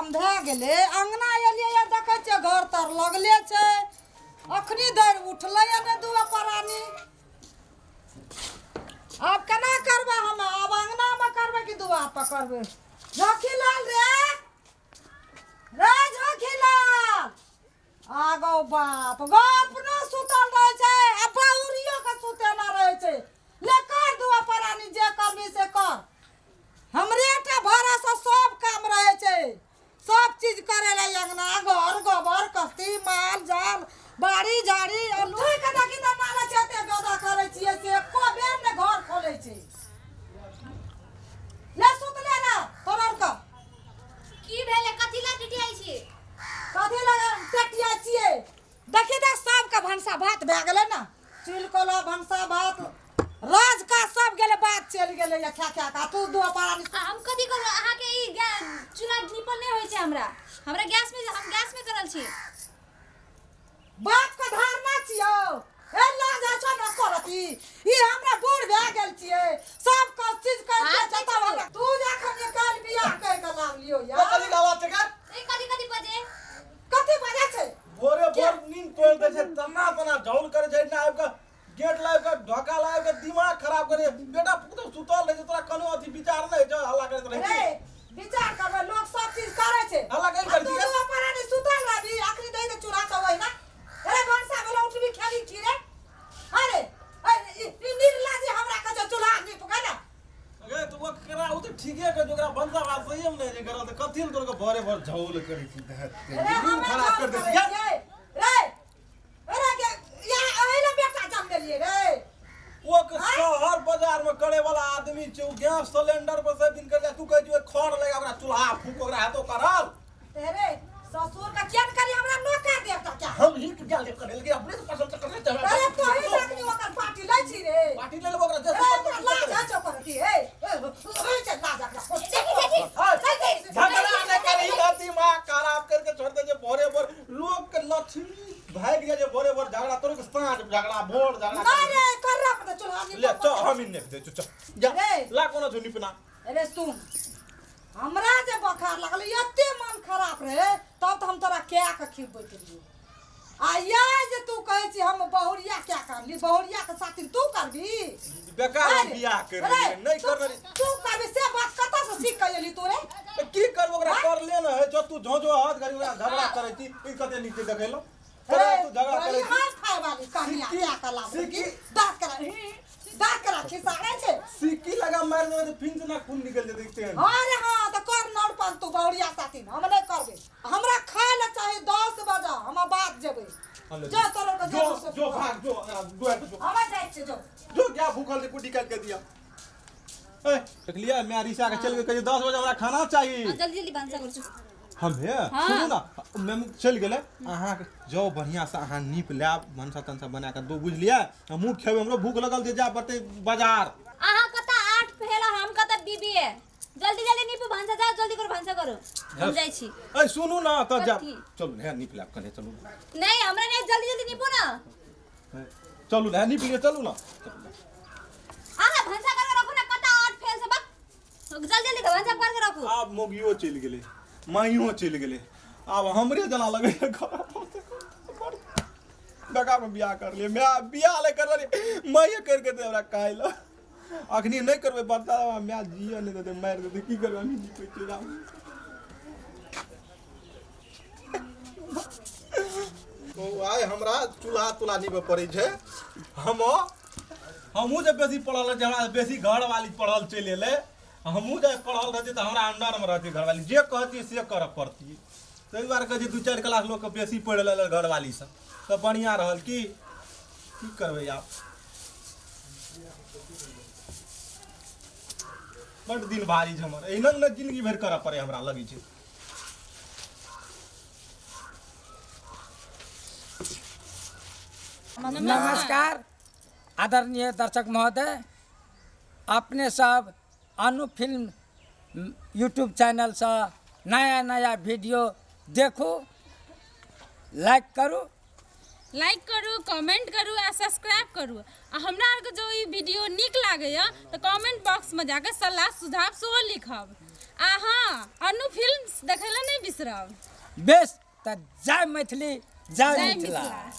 काम भए गेलै। अङ्गना एलियै या देखै छियै घर तर लगले छै, अखनी धरि उठलै ने दू प्राणी। आब केना करबै हम? आब अङ्गनामे करबै कि दुआर पर करबै? झोंकीलाल रे, रे झोंकीलाल, आगो बाप गो, अपनो सुतल रहै छै आ बहुरियो के सुतेना रहै छै। ले कर दुआ परानी, जे करबी से कर। हमरे टा भरोसा सब काम रहै छै, सब चीज करे ला, अंगना घर गोबर कस्ती माल जाल बाड़ी झाड़ी। उठै के देखी तऽ नाले छै, एते गदा करै छियै से एको बेर ने घर खोलै छै। ले सुतले ना तोरा आरके। की भेलै? कथी लए टिटियाइ छी? कथी लगा टेटिया छियै? देखी तऽ सबके भनसा भात भए गेलै ने, चुल्हि कोला भनसा भात राज का सब गेलै, बात चलि गेलै या खा खा कऽ। तू दू पारा। आ हम कथी करू? अहाँके ई चूल्हा नीपल नहि होइ छै। हमरा हमरा गैस में, हम गैस में करल छी। बाप के धारणा छियौ, ए लाज होइ छौ ने करती? ई हमरा बूढ़ भए गेल छियै, सब के चीज कर के हाथ जतऽ नहि हमरा तू जखन निकाल बियाह कर के लावलियो यार। कथी गाला छै गे? ए कथी कथी बजे? कथी बजे छै? भोरे भोर नींद तोड़ दै छै, तना तना झौल करे छै, ना आबि कऽ गेट लाबि कऽ ढोका लाबि कऽ दिमाग खराब करे। बेटा पुतहु सुतल रहै छै, तोरा कोनो अथी विचार नहि होइ छौ? हल्ला करैत रहै रे छै। विचार करबै, लोग सब चीज करै छै। हल्ला कहि आ करै तू छी? दू परानी सुतल रहबी, अखनी दै दे चूल्हा छौ ओहिना। अरे भनसा भेलो, उठबी खेबी की रे? अरे ई निर्लाजी हमरा कहै छै चूल्हा नीप के ने। गे तऽ ओकरा ओ तऽ ठीके कहै छै, ओकरा भनसा भात सहिए मे नहि छै करल, तऽ कथी लए तोरा के भोरे भोर झौल करै छी? अरे नींद हमे खराब झौल कर दै करै छी गे। छियै रे? अरे गे या एहि लए बेटा जन्मेलियै रे? ओक शहर बाजार में करे वाला आदमी छै, ओ गैस सिलेंडर पर सब दिन कर तू कहै छी खर लगा ओकरा चूल्हा फूक, ओकरा हाथो करल। तेरे ससुर का क्या करी, हमरा नौकर देवता क्या? हम ही के गेल करे लगे, अपने से पसंद से करले। अरे तो ही जखनी ओकर पार्टी लै छी रे। पार्टी ले लेबो ओकरा जे अरे ओकरा लाज है छौ करती? हे ए छै लाज एकरा? देखी देखी। झगड़ा नहीं करी ना, दिमाग खराब करके छोड़ दे जे भोरे भोर। लोग के लक्ष्मी भाग जाय जे भोरे भोर झगड़ा, तोर के साँझ झगड़ा भोर झगड़ा। नहीं रे, कर रहा चूल्हा ले चल, हम इन्ने दे चल जा। रे। ला कोनो छौ निपना। अरे सुन, हमरा जे बोखार लागल, एते मन खराब रहे, तब तऽ हम तोरा कए के खिबैत रहियौ। आ ये जे तू कहै छी हम बहुरिया क्या करली, बहुरिया के साथी तू करबी? बेकार अरे, बियाह कर अरे, नहीं कर रही। तू करबी से बात कतऽ से सीख के एली तू रे? तऽ की करबो? ओकरा करले न है जो तू झोझो हाथ घड़ी ओकरा झगड़ा करै छी। ई कते नीक छै देखै लो। अरे तू झगड़ा करै छी। हाथ खाय वाली कनिया क्या कला सिक्की- दाँत करा दाँत करा खिसाड़े छै। सिक्की लगा मारि देबै तऽ फिन से ना खून निकल जेतै देखते हैं। अरे हाँ तऽ कर नौर पान तू बहुरिया साथी, हम नहीं करबे। हमरा खाय ले चाही 10 बजे, हम बात जेबै। जो तोरो के जो जो जो भाग जो दुआर पे जो। हम जाइ छियै जो। जो क्या भूखल छै कुटी काटि के दिया। ए देखलियै मैं रिसा के चलि गेल, कहै 10 बजे हमरा खाना चाही। हाँ, जल्दी जल्दी भान्सा करू। हम हे सुनू ना, मैम चलि गेलै, अहाँके जाउ बढ़िआँसँ अहाँ नीप लायब, भनसा तनसा बना कऽ दो, बुझलियै? हमहूँ खेबै, हमरो भूख लगल छै, जाय पड़तै बाजार। अहाँ कतऽ 8 फेल, हम कतऽ बीबीए। जल्दी जल्दी नीपू भान्सा, जाओ जल्दी करू भान्सा करू, हम जाइ छी। ए सुनू ना तऽ जा। कथी? चलू ने नीप लायब कने, चलू। नहीं हमरा नहीं, जल्दी जल्दी नीपू ना। चलू ने नीप लिअ, चलू ना। अहाँ भान्सा करके रखू ना, कतऽ 8 फेल से बक, जल्दी जल्दी भान्सा करके रखू। आब मोगियो चलि गेलै, माइयो चलि गेलै, आब हमरे जेना लगैए घर बेकारमे बियाह कर लियै। माय बियाह ले कर लेलियै, माइए करि के दे हमरा खाइ लए। अखनी नहि करबै बर्ता, माय जिए नहि देतै, मारि देतै। की करबै? हम नीपै छियै राम। ओ आइ हमरा चूल्हा तुल्हा नीपऽ पड़ै छै। हम हमहूँ जे बेसी पढ़ल रहै, हमरा बेसी घरवाली पढ़ल चलि एलै। हमहूँ जे पढ़ल रहती तऽ हमरा अंडरमे रहती घरवाली, जे कहती से करऽ पड़ती। ताहि दुआरे कहै छै दू चारि क्लास लोकके बेसी पढ़ि लेलक घरवालीसँ तऽ बढ़िआँ रहल। की की करबै आब? बड्ड दिन भारी छै हमर, एहिना ने जिंदगी भरि करऽ पड़ै हमरा लगै छै। नमस्कार आदरणीय दर्शक महोदय, अपने सब अनु फिल्म यूट्यूब चैनलसँ नया नया वीडियो देखू, लाइक करू। लाइक करू, कमेंट करू आ सब्सक्राइब करू। आ हमरा आरके जो ई वीडियो नीक लागैए तऽ कमेंट बॉक्समे जाकऽ सलाह सुझाव सेहो लिखब। आ हाँ, अनु फिल्म देखै लए नहि बिसरब। बेस, तऽ जय मैथिली, जय जय मिथिला। मिथिला।